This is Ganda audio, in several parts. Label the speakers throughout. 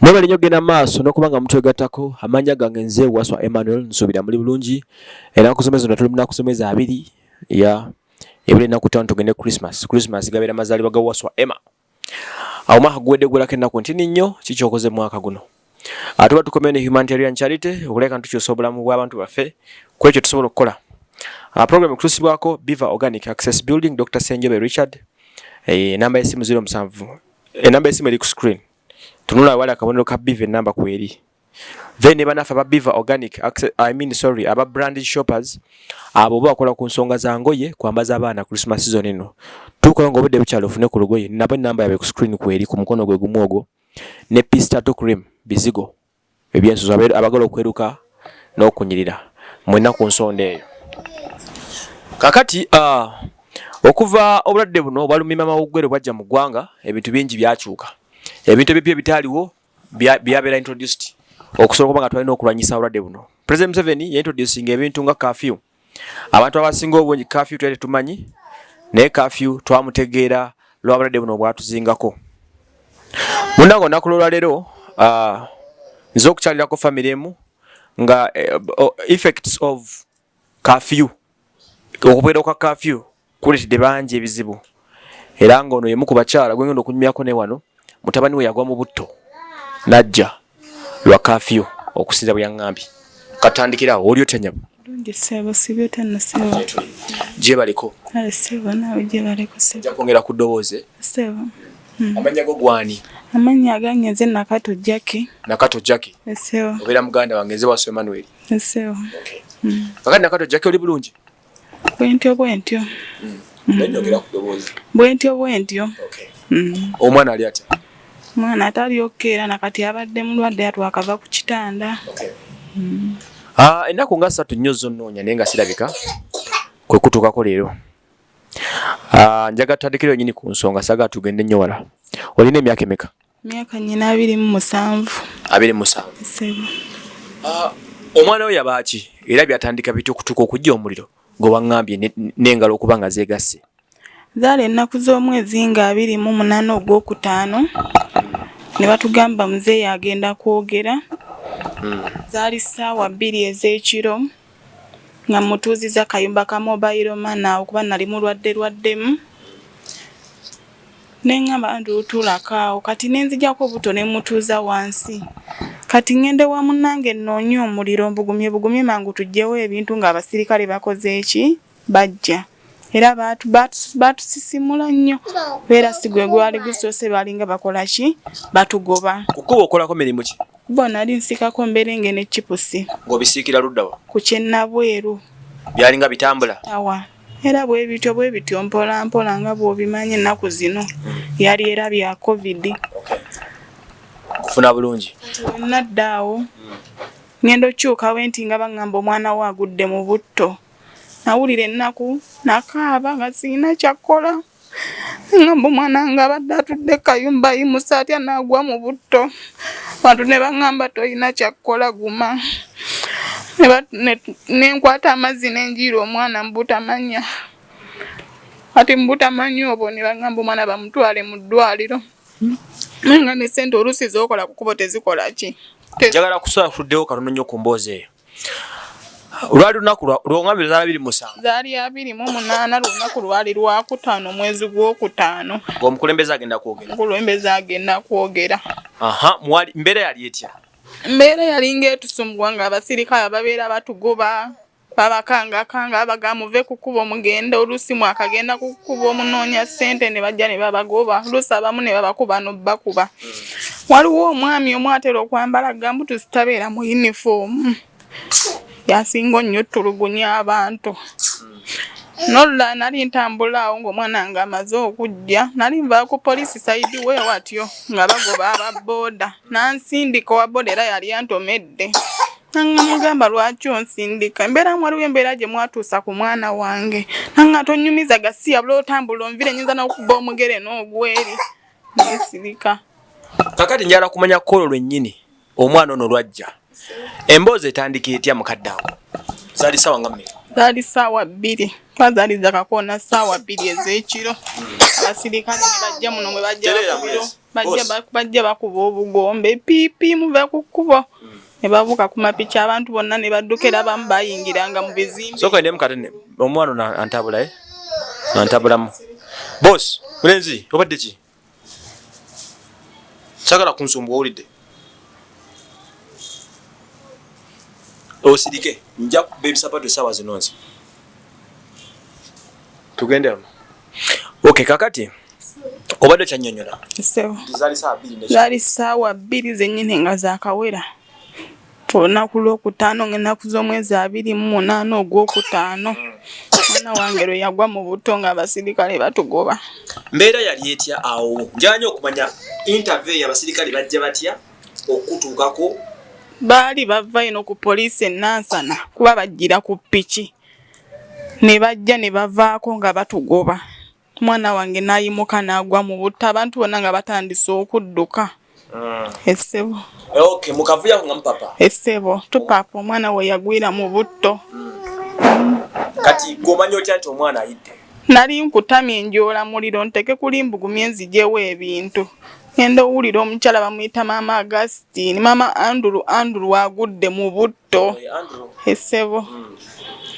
Speaker 1: Mwebale nnyo genda maaso n'okuba nga mutwegattako. Amannya gange nze Waswa Emmanuel, nsuubira muli bulungi. Ennaku z'omwezi zino tuli munaku z'omwezi 20 ya ebula ennaku 5 tugende Christmas. Christmas gabeera mazaalibwa ga Waswa Emma. Awo omwaka guwedde gulako ennaku ntini nnyo, kiki okoze mu mwaka guno? Tuba tukomyewo ne Humanitarian Charity okuleka ntukyusa obulamu bw'abantu baffe ku ekyo tusobola okukola. Program ekutuusibwako Biva Organic Access Building, Dr. Ssenjobe Richard. Enamba y'essimu 07, enamba y'essimu eri ku screen. Tunula wali akabonero ka Biva, enamba kweri. Then ne banaffe aba Biva Organic Access, I mean sorry, aba branded shoppers abo bo bakola ku nsonga za ngoye kwambaza abaana Christmas season eno. Tukola ng'obudde bukyali ofune ku lugoye, nabo enamba yaabwe ku screen kweri ku mukono gwe gumu ogwo. Ne Pistato Cream bizigo ebyensuzo abagala okweruka n'okunyirira mwenna ku nsonda eyo. Kakati okuva obulwadde buno obwalumima mawuggwere bwajja mu ggwanga, ebintu bingi byakyuka. Ebintu ebipya ebitaaliwo byabeera introduced okusobola okuba nga twalina okulwanyisa obulwadde buno. President Museveni yaintroducing ebintu nga curfew. Abantu abasinga obungi curfew twali tetumanyi, naye curfew twamutegeera lw'abulwadde buno obwatuzingako. Munnange olunaku lw'olwaleero nze okukyalirako family emu nga effects of curfew, okubeera kwa curfew kuleetedde bangi ebizibu, era ng'ono y'emu ku bakyala gwe ngenda okunyumyako ne wano mutabani we yagwa mu butto n'ajja lwa curfew okusinza bwe yaŋŋambye. Katandikira awo. Oli otya nnyabo?
Speaker 2: Bulungi ssebo, sibyo tano ssebo.
Speaker 1: Gyebaleko.
Speaker 2: Kale ssebo, naawe gyebaleko ssebo.
Speaker 1: Ojja kwongera ku ddoboozi.
Speaker 2: Ssebo.
Speaker 1: Amannya go gwani?
Speaker 2: Amannya agange nze Nakato Jackie.
Speaker 1: Nakato Jackie.
Speaker 2: Ssebo.
Speaker 1: Obeera muganda wange, nze Waswa Emmanuel.
Speaker 2: Ssebo.
Speaker 1: Kakati Nakato Jackie, oli bulungi?
Speaker 2: Bwentyo bwentyo.
Speaker 1: Naye ku ddoboozi.
Speaker 2: Bwentyo bwentyo.
Speaker 1: Omwana ali atya?
Speaker 2: Omwana atali okay era nakati abadde mulwadde atwakava ku kitanda.
Speaker 1: Ennaku nga 3 nnyo zonnoonya naye nga sirabika kwe kutuukako leero. Njagala tutandikire wennyini ku nsonga, saagala tugende nnyo wala. Olina emyaka emeka?
Speaker 2: Myaka nnyina 27.
Speaker 1: 27.
Speaker 2: Ssebo.
Speaker 1: Omwana we yabaaki era byatandika bitya okutuuka okujja omuliro gwe waŋŋambye n'engalo okuba nga zeegasse?
Speaker 2: Zaali ennaku z'omwezi nga 28 ogwokutaano ne batugamba muzeeyi agenda kwogera. Zaali ssaawa 2 ez'ekiro nga mutuuzizza kayumba ka mobile money awo kuba nali mulwadde lwaddemu. Ne ŋŋamba nti tuulako awo kati ne nzigyako obuto ne mutuuza wansi. Kati ŋŋende wa munnange nnoonye omuliro mbugumye bugumye mangu tuggyewo ebintu ng'abasirikale bakoze ki? Bajja. Era baatusisimula nnyo era si gwe gwali gusoose, baalinga bakola ki? Batugoba.
Speaker 1: Ku kkubo okolako mirimu ki?
Speaker 2: Bo nali nsikako mberenge ne chipusi.
Speaker 1: Ng'obisiikira ludda wa?
Speaker 2: Ku kyennabweru.
Speaker 1: Byalinga bitambula?
Speaker 2: Awa. Era bwe bityo bwe bityo mpola mpola nga bw'obimanyi ennaku zino yali era bya COVID.
Speaker 1: Kufuna bulungi.
Speaker 2: Kati we nadda awo ŋŋenda okukyuka bwe nti nga baŋŋamba omwana wo agudde mu butto. Nawulira ennaku nakaaba nga sirina kyakukola. Ŋŋamba omwana wange abadde atudde kayumba ayimusa atya n'agwa mu butto. Abantu ne baŋŋamba tolina kyakukola guma. Ne nkwata amazzi ne njiira omwana mu butamanya. Kati mu butamanya obwo ne baŋŋamba omwana bamutwale mu ddwaliro. Naye nga ne ssente oluusi z'okola ku kkubo tezikola ki?
Speaker 1: Njagala kusala tuddewo katono nnyo ku mboozi eyo. Lwali lunaku lwongambye zaali 27.
Speaker 2: Zaali 28, lunaku lwali lwakutaano omwezi gwokutaano.
Speaker 1: Ng'omukulembeze agenda kwogera.
Speaker 2: Omukulembeze agenda kwogera.
Speaker 1: Aha, mwali mbeera yali etya?
Speaker 2: Mbeera yalinga etusumbuwa ng'abasirikale ababeera batugoba babakangakanga baga muve ku kkubo mugende, oluusi mwakagenda ku kkubo munoonya ssente ne bajja ne babagoba, oluusi abamu ne babakuba n'obbakuba. Waliwo omwami omu atera okwambala gambutusi tabeera mu yunifoomu, y'asinga nnyo ottulugunya abantu. N'olulala nali ntambula awo ng'omwana wange amaze okujja, nali nva ku poliisi sayidi we watyo nga bagoba aba bbooda, n'ansindika owa bbooda era yali antomedde. Namugamba lwaki onsindika, embeera waliwo embeera gye mwatuusa ku mwana wange. Nanga tonnyumiza gasiya bula otambula onvire nnyinza n'okuba omugere n'ogweri. Neesirika.
Speaker 1: Kakati njagala kumanya kkoolo lwennyini omwana ono lwajja. Emboozi etandika etya mukadde ako? Zaali ssaawa nga mmeka?
Speaker 2: Zaali ssaawa 2, kuba zaali zakakoona ssaawa 2 ez'ekiro. Abasirikale ne bajja muno mwe bajja bajja bakuba obugombe piipi muve ku kkubo. Ne babuuka ku mapiki abantu bonna ne badduka era abamu bayingiranga mu bizimbe.
Speaker 1: Sooka ndemu kati omwana ono antabula eh? Antabulamu. Boss, mulenzi obadde ki? Sagala kunsumbuwa owulidde. Osirike nja kuba ebisapatu essaawa zino nze. Tugende wano. Okay, kakati obadde okyanyonyola.
Speaker 2: Zaali ssaawa 2 zennyini nga zaakawera. Olunaku lwokutaano ng'ennaku z'omwezi 28 ogwokutaano. Omwana wange lwe yagwa mu buto ng'abasirikale batugoba.
Speaker 1: Mbeera yali etya awo? Njagala nnyo okumanya interview eyo abasirikale bajja batya okutuukako?
Speaker 2: Baali bava eno ku poliisi e Nansana kuba bajjira ku ppiki. Ne bajja ne bavaako nga batugoba. Omwana wange n'ayimuka n'agwa mu butto abantu bonna nga batandise okudduka. Essebo.
Speaker 1: Okay, mukavuyo ako nga mupapa.
Speaker 2: Essebo, tupapa omwana we yagwira mu butto.
Speaker 1: Kati gwe omanya otya nti omwana ayidde?
Speaker 2: Nali nkutamye njoola muliro nteke kuli mbugumye nzijewo ebintu. Ngenda owulira omukyala bamuyita maama Augustine, maama Andrew, Andrew agudde mu butto. Essebo.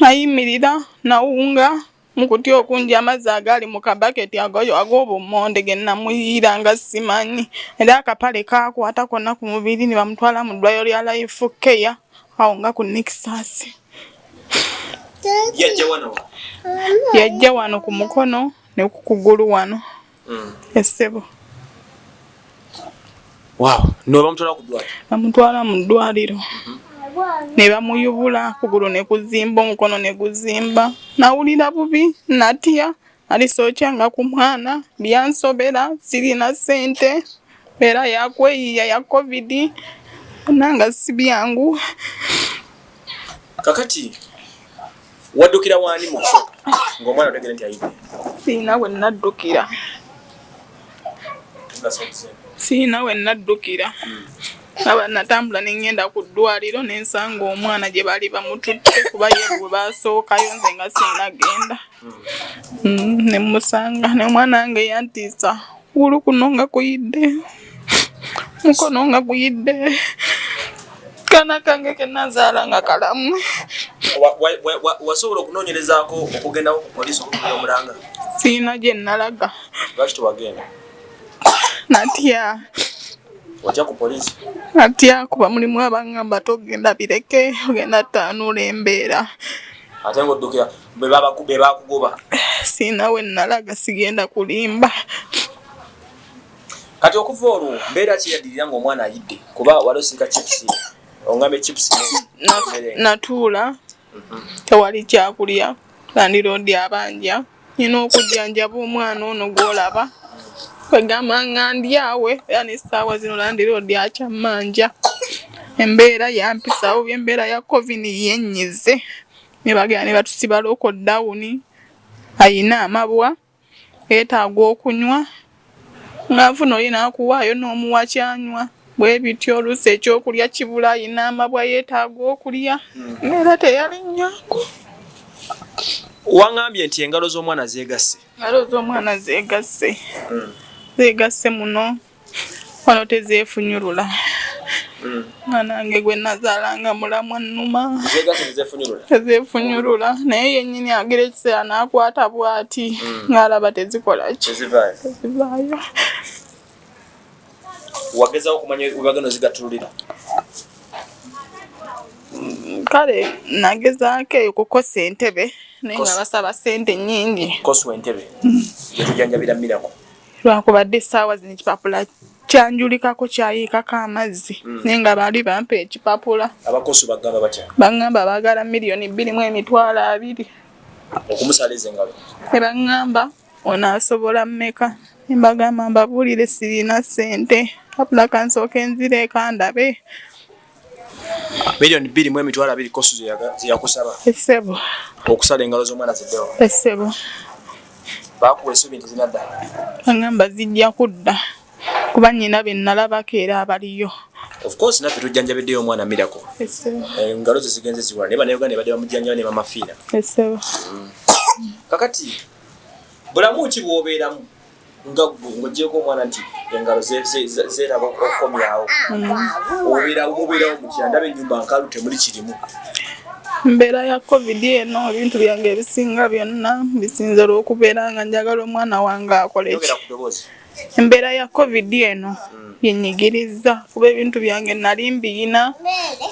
Speaker 2: Nayimirira nawunga mu kutya okungi amazzi agaali mu kabaketi ag'obummonde ge namuyiira nga simanyi. Era akapale kaakwata konna ku mubiri ne bamutwala mu ddwaliro lya Life Care awo nga ku Nexus.
Speaker 1: Yajja wano?
Speaker 2: Yajja wano ku mukono ne ku kugulu wano. Essebo.
Speaker 1: Wow, no bamutwala ku ddwaliro?
Speaker 2: Bamutwala mu ddwaliro. Ne bamuyubula kugulu ne kuzimba omukono ne guzimba. Nawulira bubi natya alisookya ku mwana byansobera sirina ssente era yakweyiya ya COVID nanga si byangu.
Speaker 1: Kakati waddukira wani mu kusooka ng'omwana otegere nti ayidde?
Speaker 2: Sirina we naddukira. Sirina we naddukira. Aba natambula ne ngenda ku ddwaliro ne nsanga omwana gye baali bamututte kuba ye bwe baasookayo nze nga sinnagenda. Ne mmusanga ne omwana wange yantiisa kugulu kuno nga kuyidde, mukono nga guyidde, kaana kange ke nazaala nga kalamu.
Speaker 1: Wasobola okunoonyerezaako okugendako ku poliisi okukubira omulanga?
Speaker 2: Sirina gye nalaga.
Speaker 1: Lwaki tewagenda?
Speaker 2: Natya.
Speaker 1: Watya ku poliisi?
Speaker 2: Natya kuba mulimu abangamba togenda bireke ogenda ttanuula embeera.
Speaker 1: Ate ng'oddukira be baakugoba?
Speaker 2: Sirina we nalaga sigenda kulimba.
Speaker 1: Kati okuva olwo mbeera ki yaddirira ng'omwana ayidde? Kuba wali osiika chips, ongambye chips.
Speaker 2: Natuula tewali kyakulya, landiroodi abanja. Nina okujjanjaba omwana ono gw'olaba. Kwegamba nga ndi awe era n'essaawa zino landiroodi akyammanja. Embeera yampisa bubi, embeera ya COVID yennyize. Ne bagenda ne batusiba lockdown, ayina amabwa, yeetaaga okunywa. Nga nfuna oli n'akuwaayo n'omuwa kyanywa. Bwe bityo oluusi ekyokulya kibula, ayina amabwa yeetaaga okulya. Embeera teyali nnyangu.
Speaker 1: Wangambye nti engalo z'omwana zeegasse.
Speaker 2: Engalo z'omwana zeegasse. Zeegasse muno. Wano tezeefunyulula. Mwana wange gwe nazaala nga mulamu annuma. Tezeefunyulula. Naye yennyini agira ekiseera n'akwata bw'ati ng'alaba tezikola ki. Tezivaayo.
Speaker 1: Wagezaako okumanya we bagenda ozigattululira?
Speaker 2: Kale nagezaako eyo kukosa entebe naye nga basaba ssente nnyingi.
Speaker 1: Kosa entebe gye tujjanjabira Miracle.
Speaker 2: Lwakubadde essaawa zino ekipapula kyanjulikako kyayiikako amazzi naye nga baali bampa ekipapula.
Speaker 1: Abakosu bagamba batya?
Speaker 2: Bangamba baagala 2,200,000 millioni.
Speaker 1: Okumusala ezo engalo?
Speaker 2: Ne bangamba ono asobola mmeka? Ne mbagamba mbabuulire sirina ssente wabula kansooke nzireeka ndabe.
Speaker 1: 2,200,000 millioni kosu ze yakusaba.
Speaker 2: Essebo.
Speaker 1: Okusala engalo z'omwana ziddewo.
Speaker 2: Essebo.
Speaker 1: Baakuwa essuubi nti zinadda?
Speaker 2: Bangamba zijja kudda kuba nnyina be nalabako era abaliyo.
Speaker 1: Of course naffe tujjanjabiddeyo omwana Miracle. Engalo ze zigenze ziwala naye bannayuganda badde bamujjanjaba ne mama Fiina. Kakati bulamu ki bw'obeeramu nga ggwe ng'oggyeko omwana nti engalo zeeraba okukomyawo? Obeerawo mubeerawo mutya? Ndaba ennyumba nkalu temuli kirimu.
Speaker 2: Mbeera ya covid eno ebintu byange ebisinga byonna bisinze olw'okubeera nga njagala omwana wange akole ki.
Speaker 1: Yogera ku ddoboozi.
Speaker 2: Embeera ya covid eno yennyigiriza kuba ebintu byange nali mbiyina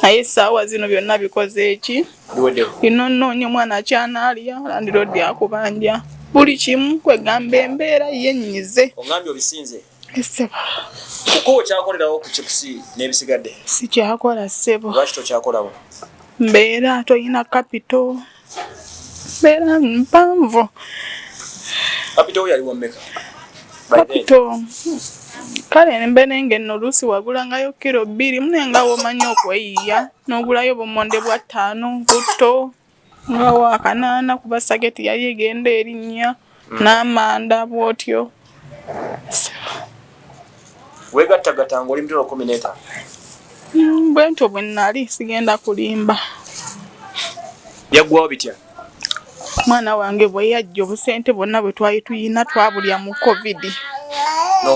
Speaker 2: naye essaawa zino byonna bikoze eki
Speaker 1: Biweddewo.
Speaker 2: Ino nnoonya omwana akyanaalya landiroodi akubanja buli kimu kwegamba embeera yennyize.
Speaker 1: Ongambye obisinze.
Speaker 2: Ssebo.
Speaker 1: Kuko okyakolerawo ku chipusi n'ebisigadde?
Speaker 2: Sikyakola ssebo.
Speaker 1: Lwaki tokyakolawo?
Speaker 2: Mbeera toyina kapito. Mbeera mpanvu.
Speaker 1: Kapito yali wa mmeka?
Speaker 2: Kapito kale mbeera ng'enno oluusi wagulangayo kiro 2 mune nga w'omanyi okweyiiya n'ogulayo obumonde bwa 5 butto nga wa 8 kuba sageti yali egenda erinnya n'amanda bw'otyo.
Speaker 1: Weegattagatta ng'oli mitwalo 15?
Speaker 2: Bwe ntyo bwe nali sigenda kulimba.
Speaker 1: Byaggwawo bitya?
Speaker 2: Mwana wange bwe yajja obusente bwonna bwe twali tuyina twabulya mu covid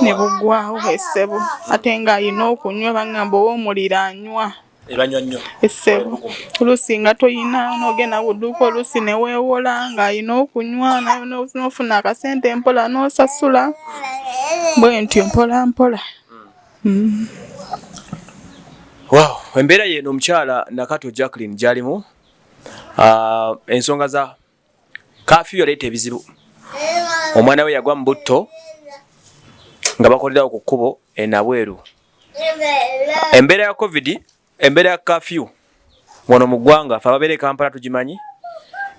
Speaker 2: ne buggwawo essebo ate ng'alina okunywa bangamba ow'omuliro anywa.
Speaker 1: Ebanywa nnyo.
Speaker 2: Essebo oluusi nga toyina n'ogenda ku dduuka oluusi ne weewola ng'alina okunywa naye n'ofuna akasente mpola n'osasula bwe ntyo mpola mpola.
Speaker 1: Wow, embeera yeeno omukyala Nakato Jacqueline gy'alimu. Ensonga za kaafiyu yaleeta ebizibu. Omwana we yagwa mu butto nga bakolerawo ku kkubo e Nabweru. Embeera ya covid, embeera ya kaafiyu wano mu ggwanga ffe ababeera e Kampala tugimanyi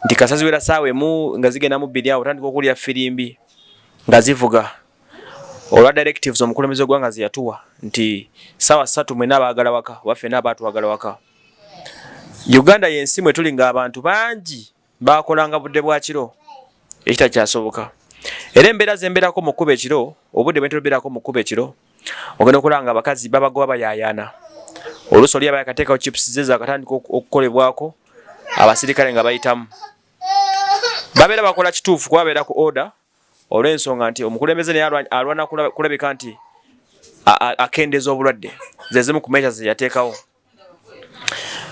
Speaker 1: nti kasaziwera ssaawa emu nga zigenda mu bbiri awo otandika okuwulira firimbi nga zivuga olwa directives omukulembeze w'eggwanga ze yatuwa nti ssaawa 3 mwenna abaagala waka oba ffenna abaatwagala waka. Uganda y'ensi mwe tuli ng'abantu bangi baakolanga budde bwa kiro ekitakyasoboka. Era embeera ze mbeerako mu kkubo ekiro, obudde bwe ntera mu kkubo ekiro, ogenda okulaba nga abakazi babagoba bayaayaana. Oluusi oli aba yakateekawo chips ze zaakatandika okukolebwako, abasirikale nga bayitamu. Babeera bakola kituufu kuba babeera ku order olw'ensonga nti omukulembeze naye alwana kulabika nti akendeeza obulwadde ze zimu ku measures ze yateekawo.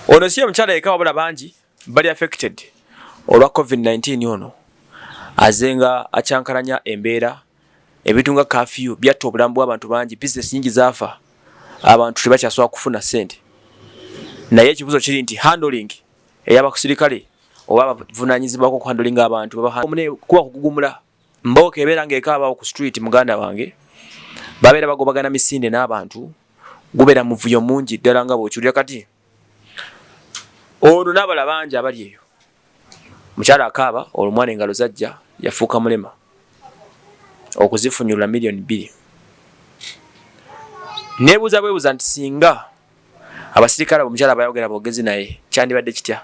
Speaker 1: Ono si ye mukyala yekka wabula bangi bali affected olwa COVID-19 ono azenga akyankalanya embeera ebintu nga curfew byatta obulamu bw'abantu bangi, business nyingi zaafa, abantu tebakyasobola kufuna ssente. Naye ekibuuzo kiri nti handling ey'abasirikale oba abavunaanyizibwako okuhandolinga abantu kuba kugugumula mbooka ebeera ng'ekaabawo ku street muganda wange babeera bagobagana misinde n'abantu gubeera muvuyo mungi ddala nga bw'okiwulira kati ono n'abala bangi abali eyo mukyala akaaba olwo omwana engalo zajja yafuuka mulema okuzifunyulula 2 million. Neebuuza bwebuuza nti singa abasirikale abo omukyala bayogera boogezi naye kyandibadde kitya?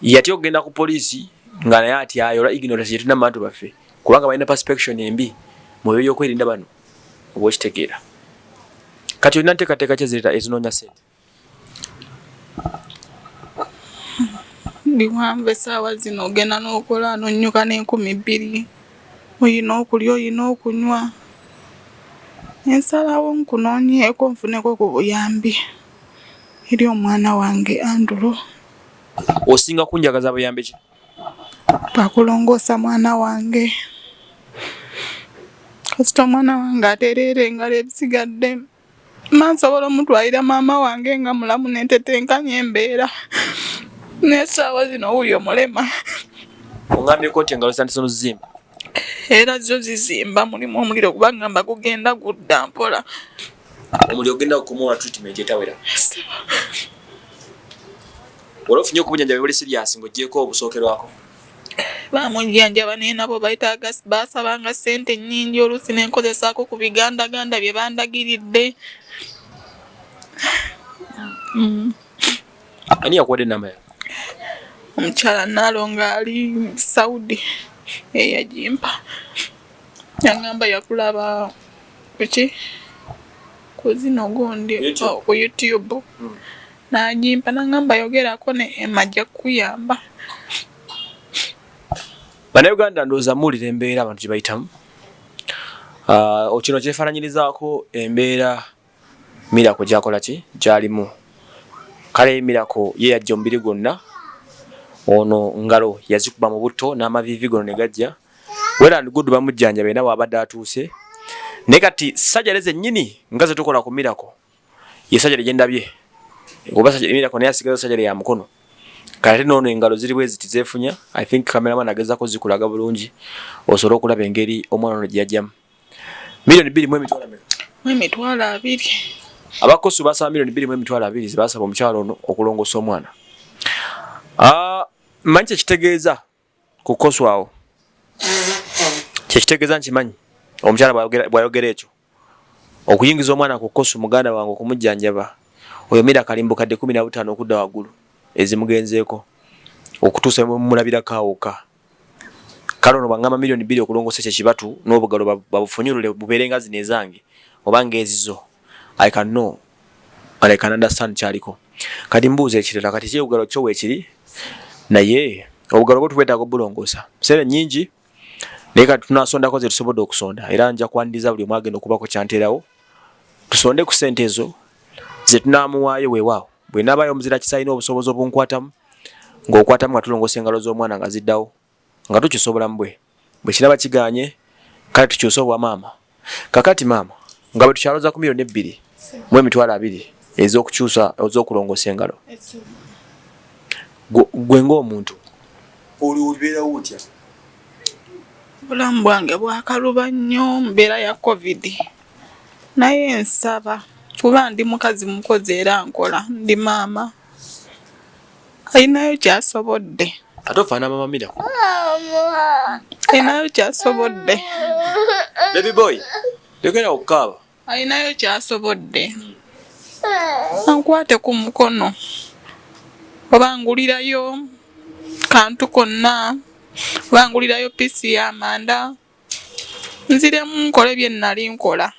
Speaker 1: Yatya okugenda ku poliisi nga naye atyayo olwa ignorance gye tulina mu bantu baffe kubanga balina perspection embi mu byokwerinda bano oba okitegeera. Kati olina nteekateeka ki ezireeta ezinoonya ssente?
Speaker 2: Biwanvu essaawa zino ogenda n'okola n'onnyuka n'2,000 oyina okulya oyina okunywa. Nsalawo nkunoonyeeko nfuneko ku buyambi eri omwana wange Andrew.
Speaker 1: Osinga kunjagaza buyambi ki?
Speaker 2: Bwakulongoosa mwana wange. Kasita omwana wange atereera engalo ebisigadde mba nsobola omutwalira maama wange nga mulamu ne ntetenkanya embeera. N'essaawa zino wuuyo mulema.
Speaker 1: Oŋŋambyeko nti engalo zitandise n'ozizimba?
Speaker 2: Era zo zizimba mulimu omuliro kuba ŋŋamba gugenda gudda mpola.
Speaker 1: Omuliro gugenda kukoma olwa treatment etawera. Olwo ofunye okubujjanjaba buli serious ng'oggyeeko obusookerwako?
Speaker 2: Bamujjanjaba naye nabo beetaaga baasabanga ssente nnyingi oluusi ne nkozesaako ku bigandaganda bye bandagiridde.
Speaker 1: Ani yakuwadde ennamba yange?
Speaker 2: Omukyala Nnaalongo ali Saudi ye yagimpa. Yaŋŋamba yakulaba kuki? Ku zino gundi oh, ku YouTube n'agimpa n'angamba yogerako ne Emma ajja kukuyamba.
Speaker 1: Bannayuganda ndowooza muwulira embeera abantu gye bayitamu. Kino kyefaananyirizaako embeera Miracle gy'akola ki gy'alimu. Kale Miracle ye yajja omubiri gwonna, ono ngalo yazikuba mu butto n'amaviivi gono ne gajja. Well and good bamujjanjaba era w'abadde atuuse. Naye kati sajale zennyini nga ze tukola ku Miracle ye sajale gye ndabye. Oba sajale Miracle naye asigaza sajale ya mukono. Kati ate noono engalo ziri bwe ziti zeefunya. I think cameraman agezaako zikulaga bulungi osobole okulaba engeri omwana ono gye yajjamu. 2,200,000 meka?
Speaker 2: Mu 20,000.
Speaker 1: Abakosu basaba 2,200,000 ze basaba omukyalo ono okulongoosa omwana. Mmanyi kye kitegeeza ku kosu awo. Kye kitegeeza nkimanyi omukyala bw'ayogera ekyo. Okuyingiza omwana ku kosu muganda wange okumujjanjaba oyo mira kalimbo kadde 15 okudda waggulu ezimugenzeeko okutuusa bwe mumulabirako awo wokka. Kale ono bw'aŋŋamba 2,000,000 okulongoosa ekyo ekibatu n'obugalo babufunyulule bubeere nga zino ezange oba ng'ezizo, I can know and I can understand kyaliko. Kati mbuuza ekirala, kati ki obugalo kyo weekiri naye obugalo bwo tubwetaaga obulongoosa sente nnyingi naye kati tunasondako ze tusobodde okusonda era nja kwaniriza buli omu agenda okubaako kyanteerawo tusonde ku ssente ezo ze tunaamuwaayo. Weewaawo bwe naabaayo omuzira kisa alina obusobozi obunkwatamu ng'okwatamu nga tulongoosa engalo z'omwana nga ziddawo nga tukyusa obulamu bwe bwe kiraba kigaanye kale tukyuse obwa maama. Kakati maama nga bwe tukyaloza ku 2,020,000 ez'okukyusa ez'okulongoosa engalo, gwe ng'omuntu olibeerawo otya?
Speaker 2: Obulamu bwange bwakaluba nnyo mbeera ya COVID naye nsaba kuba ndi mukazi mukozi era nkola, ndi maama alinayo ky'asobodde.
Speaker 1: Ate ofaanana Maama Miracle.
Speaker 2: Alinayo ky'asobodde.
Speaker 1: Baby boy, lekera okukaaba.
Speaker 2: Alinayo ky'asobodde. Ankwate ku mukono oba ngulirayo kantu konna oba ngulirayo pisi y'amanda nziremu nkole bye nnali nkola.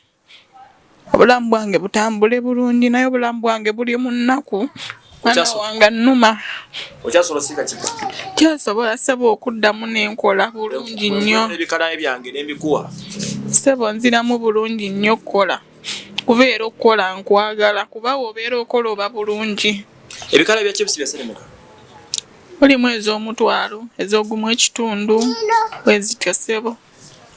Speaker 2: Obulamu bwange butambule bulungi naye obulamu bwange buli mu nnaku. Mwana wange annuma. Kyasobola ssebo okuddamu ne nkola bulungi nnyo.
Speaker 1: Ebikalayi byange ne mbikuwa.
Speaker 2: Ssebo nziramu bulungi nnyo okukola kuba era okukola nkwagala kuba w'obeera okola oba bulungi.
Speaker 1: Ebikalayi bya chips bya ssente mmeka?
Speaker 2: Mulimu ez'omutwalo, ez'ogumu ekitundu bwe zityo ssebo.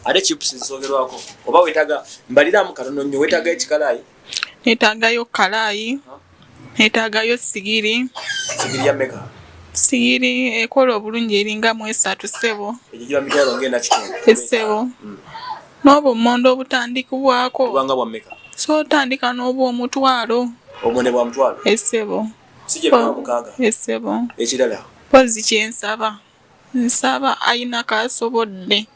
Speaker 1: Ate chips zisogerwako oba wetaaga mbaliramu katono nnyo, wetaaga ekikalaayi?
Speaker 2: Neetaagayo kalaayi, neetaagayo sigiri.
Speaker 1: Sigiri ya mmeka?
Speaker 2: Sigiri ekola obulungi eringa mu esatu ssebo.
Speaker 1: Egyo giba mitwalo ng'ena kitundu.
Speaker 2: Ssebo. N'obummonde obutandikibwako.
Speaker 1: Buba nga bwa mmeka?
Speaker 2: So otandika n'obw'omutwalo.
Speaker 1: Obummonde bwa mutwalo?
Speaker 2: Ssebo.
Speaker 1: Si gye mitwalo mukaaga?
Speaker 2: Ssebo.
Speaker 1: Ekirala?
Speaker 2: Mpozzi kye nsaba. Nsaba alina k'asobodde.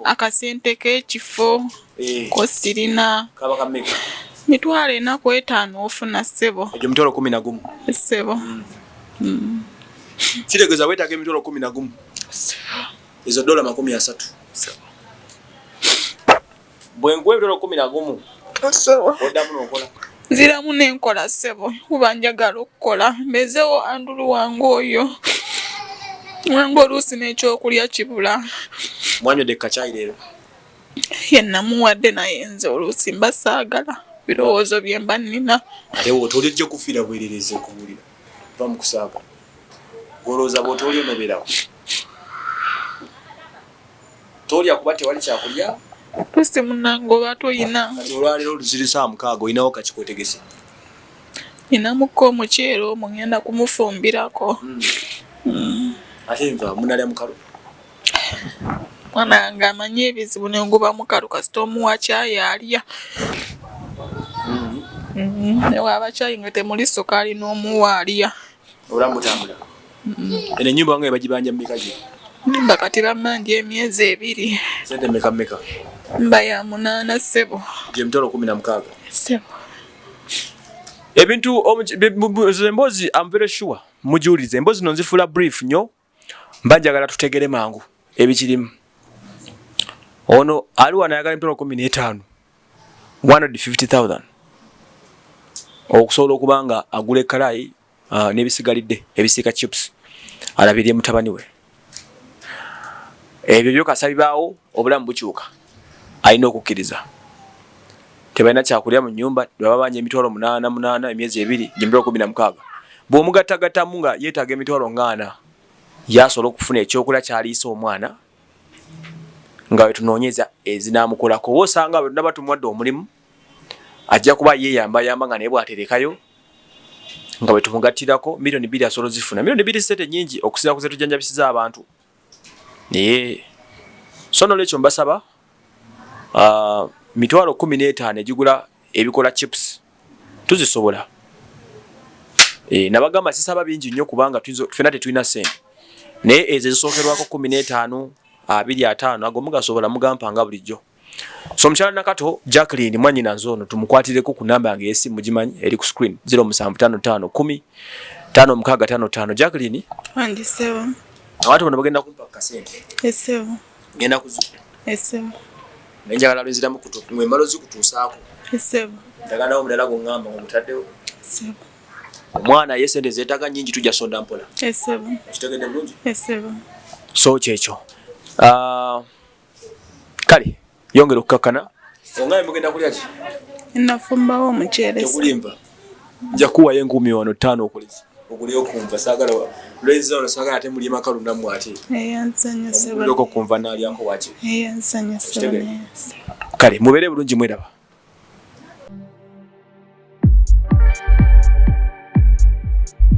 Speaker 2: Akasente k'ekifo ko sirina. 450,000 ofuna ssebo.
Speaker 1: Egyo 11,000.
Speaker 2: Ssebo.
Speaker 1: Kitegeeza weetaaga 11,000. Ezo dola 30. Bwe nkuwa 11,000 oddamu n'okola?
Speaker 2: Nziramu ne nkola ssebo kuba njagala okukola mbeezeewo Andrew wange oyo kubanga oluusi n'ekyokulya kibula.
Speaker 1: Mwanywedde ku kacaayi leero?
Speaker 2: Ye namuwadde naye nze oluusi mba saagala birowoozo bye mba nnina.
Speaker 1: Ate bw'otoolya ojja kufiira bwereere nze nkubuulira. Va mu kusaaga. Ggwe olowooza bw'otoolya onoobeerawo? Tolya kuba tewali kyakulya.
Speaker 2: Lusi munange oba toyina.
Speaker 1: Kati olwaleero ziri saa mukaaga olinawo kaki kotegese?
Speaker 2: Ninamuko omuceere omwo ngenda kumufumbirako.
Speaker 1: Ate nva munalya mukalu?
Speaker 2: Mwana wange amanyi ebizibu nenguba mukalu kasita omuwa kyayi alya. Newaba kyayi nga temuli sukaali n'omuwa alya.
Speaker 1: Obulamu butambula. Eno ennyumba nga bagibanja mmeka gye?
Speaker 2: Nyumba kati bammanja emyezi ebiri.
Speaker 1: Sente mmeka mmeka?
Speaker 2: Mba ya 8 ssebo.
Speaker 1: Gye 16,000.
Speaker 2: Ssebo.
Speaker 1: Ebintu emboozi I'm very sure mugiwuliriza. Emboozi zino nzifuula brief nnyo mba njagala tutegere mangu ebikirimu. Ono ali wano ayagala emitwalo 15, 150,000 okusobola okuba nga agula ekkalaayi n'ebisigalidde ebisiika chips alabirire mutabani we. Ebyo byokasa bibaawo, obulamu bukyuka. Alina okukkiriza. Tebalina kyakulya mu nnyumba, baba banja emitwalo 8 8 emyezi ebiri, gyemitwalo 16. Bw'omugattagattamu nga yeetaaga emitwalo ng'ana yasobola okufuna ekyokulya ky'aliisa omwana nga wetunoonyeza ezinaamukolako. Oba osanga bwe tunaba tumuwadde omulimu ajja kuba yeeyambayamba nga naye bw'aterekayo nga bwe tumugattirako 2,000,000 asobola ozifuna. 2,000,000 ssente nnyingi okusinza ku ze tujjanjabisiza abantu. Naye so nolwekyo mbasaba mitwalo 15 egigula ebikola chips tuzisobola. Nabagamba sisaba bingi nnyo kubanga ffenna tetulina ssente, naye ezo ezisookerwako 15, 20, 50 ago mugasobola mugampa nga bulijjo. So omukyala Nakato Jacqueline mwannyina nze ono tumukwatireko ku namba yange ey'essimu mugimanyi eri ku screen 0755 10 56 55. Jacqueline,
Speaker 2: Wangi ssebo.
Speaker 1: Abantu bano bagenda kumpa ku kasente.
Speaker 2: Essebo.
Speaker 1: Ngenda kuzuula.
Speaker 2: Essebo.
Speaker 1: Naye njagala lwenziramu mwe mmala ozikutuusaako.
Speaker 2: Essebo.
Speaker 1: Njagala nawe omulala gw'oŋŋamba ng'ogutaddewo.
Speaker 2: Essebo.
Speaker 1: Omwana ye sente zeetaaga nnyingi tujja sonda mpola.
Speaker 2: Essebo.
Speaker 1: Okitegedde bulungi?
Speaker 2: Essebo.
Speaker 1: So kyekyo. Kale yongera okukakkana. Ongaye mugenda kulya ki?
Speaker 2: Nafumbawo omuceere.
Speaker 1: Tekulimba. Nja kuwayo enkumi wano 5 okulezi. Oguleyo kunva saagala lwenza wano saagala ate mulye makalu nammwe ate.
Speaker 2: Eyansanyusa.
Speaker 1: Oguleyo kunva naalyako waki.
Speaker 2: Eyansanyusa.
Speaker 1: Kale mubeere bulungi mweraba.